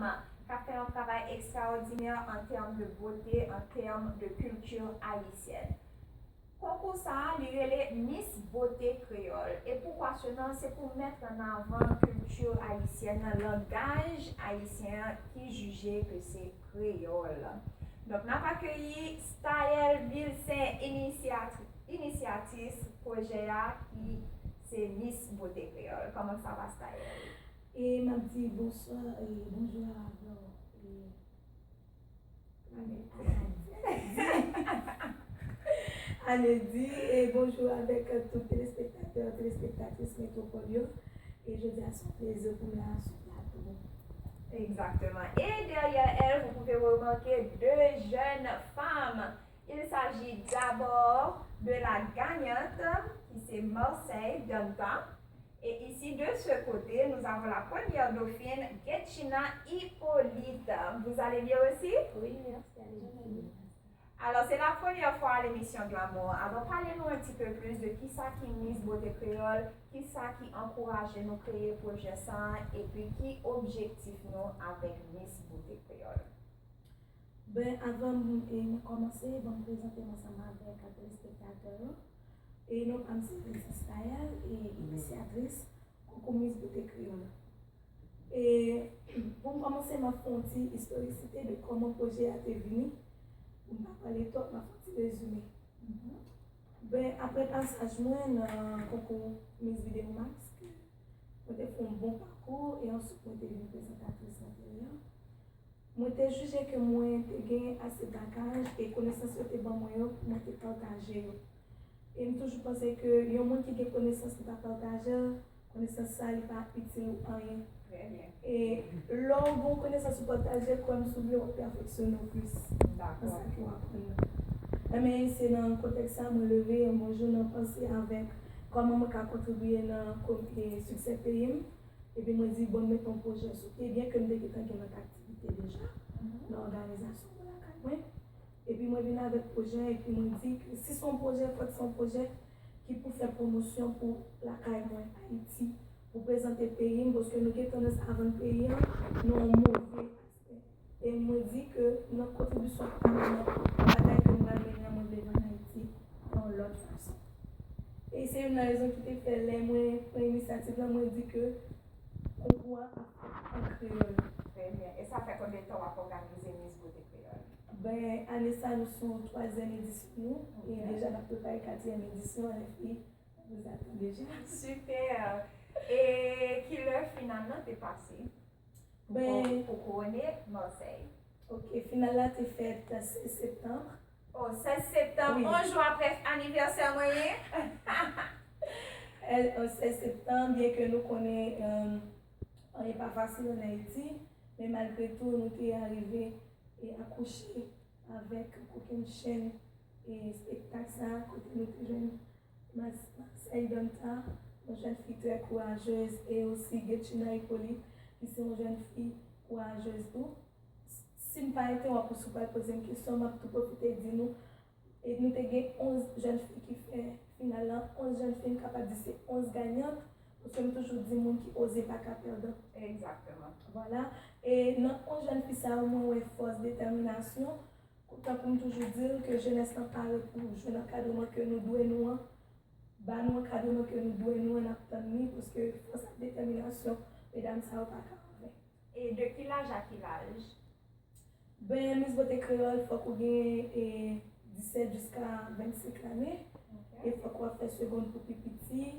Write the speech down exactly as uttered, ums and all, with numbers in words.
K ap fè yon travay ekstraòdinè an tèm de bote, an tèm de kilti ayisyèn. Konkou sa a, li rele Miss Bote Kreyòl. E poukwa sèlman? Se pou mèt an avan kilti ayisyèn nan, langaj ayisyen an ki jije ke se kreyòl. Donk, n ap akeyi Staëlle Vilcin, inisyatris pwojè a, ki se Miss Bote Kreyòl. Kòman sa va, Staëlle? E m ap di bonswa e bonjou avè w e Anedi e bonjou avèk tout telespektatè, telespektatris Metwopòl yo. E jodi a se yon plezi pou m la sou plato. Exactement. Et derrière elle, vous pouvez remarquer deux jeunes femmes. Il s'agit d'abord de la gagnante, qui c'est Marseille Danta. Et ici, de ce côté, nous avons la première dauphine, Getchina Hippolyte. Vous allez bien aussi? Oui, merci, allez bien. Alors, c'est la première fois à l'émission Glamour. Alors, parlez-nous un petit peu plus de qui ça qui Miss Beauté Créole, qui ça qui encourage nous créer projet ça, et puis qui objectif nous avec Miss Beauté Créole. Ben, avan m e, mwen kòmanse, ban m prezante m ansanm avèk telespektatè yo. E non pa m se Princess Staëlle, e inisyatris konkou Miss Bote Kreyòl. E pou m kòmanse, m ap fè yon ti istorisite de kòman pwojè a te vini. Pou m pa pale twòp, m ap fè yon ti rezime. Ben, apre pasaj mwen nan konkou Miss Video Max, ke mwen te fè yon bon pakou, e answit mwen te vin prezantatris nan tele a. Mwen te jije ke mwen te gen ase bagaj e konesans yo te ban mwen yo pou mwen te pataje yo. E m toujou panse ke yon moun ki gen konesans li pa pataje l, konesans sa li pa itil ou anyen. E lè w gen yon konesans ou pataje, kwè m si w vle w ap pèfeksyone w plis nan sa ke w aprann nan. Enben, se nan kontèks sa mwen leve yon bon jou nan panse avèk kòman mwen ka kontribiye nan siksè peyi m. Epi mwen di, bon, m met yon pwojè sou pye, byen ke m te gentan gen lòt aktivite deja nan òganizasyon mwen lakay mwen. Epi mwen vin avèk pwojè, epi mwen di ke si se yon pwojè, fòk se yon pwojè ki pou fè pwomosyon pou lakay mwen, Ayiti, pou prezante peyi m, paske nou gen tandans a vann peyi an nan yon move aspè. E mwen di ke nan kontribisyon pa m nan batay ke m pral mennen an, mwen vle vann Ayiti yon lòt fason. E se youn nan rezon ki te fè lè mwen pran inisyativ la, mwen di ke konkou a ap fèt an kreyòl. Trè byen. E sa fè konbyen tan w ap òganize Miss Bote Kreyòl? Ben, ane sa nou sou twazyèm edisyon nou, e deja n ap prepare katriyèm edisyon, ann fi, nou atann deja. Super! E kilè final lan te pase? Ben, pou kouwone Marseille. Ok, final la te fèt sèz septanm. Oh, sèz septanm, wi. Yon jou apre anivèsè mwen ye. Sèz septanm, byen ke nou konnen anyen pa fasil ann Ayiti, men malgre tou nou te arive e akouche avèk kokennchenn e espektak sa kote nou te jwenn Marseille Danta, yon jèn fi trè kourajez, e osi Getchina Hippolyte, ki se yon jèn fi kourajez tou. Si m pa entewonp ou, si w pa poze m kesyon, m ap tou pwofite di nou, e nou te gen onz jèn fi ki fè final lan, onz jèn fi, m kapab di se onz ganyant, paske m toujou di moun ki oze pa ka pèdan. Egzakteman. Vwala. E nan onz jèn fi sa yo, mwen wè fòs, detèminasyon, tankou m toujou di l, ke jenès lan pare pou jwenn ankadreman ke nou dwe nou an, ba nou ankadreman ke nou dwe nou an, n ap tann li, paske fòs ak detèminasyon medam sa yo pa ka anven. E de ki laj a ki laj? Ben, Miss Bote Kreyòl, fòk ou gen e, disèt jiska vennsenk lane, e fòk w ap fè segonn pou pi piti,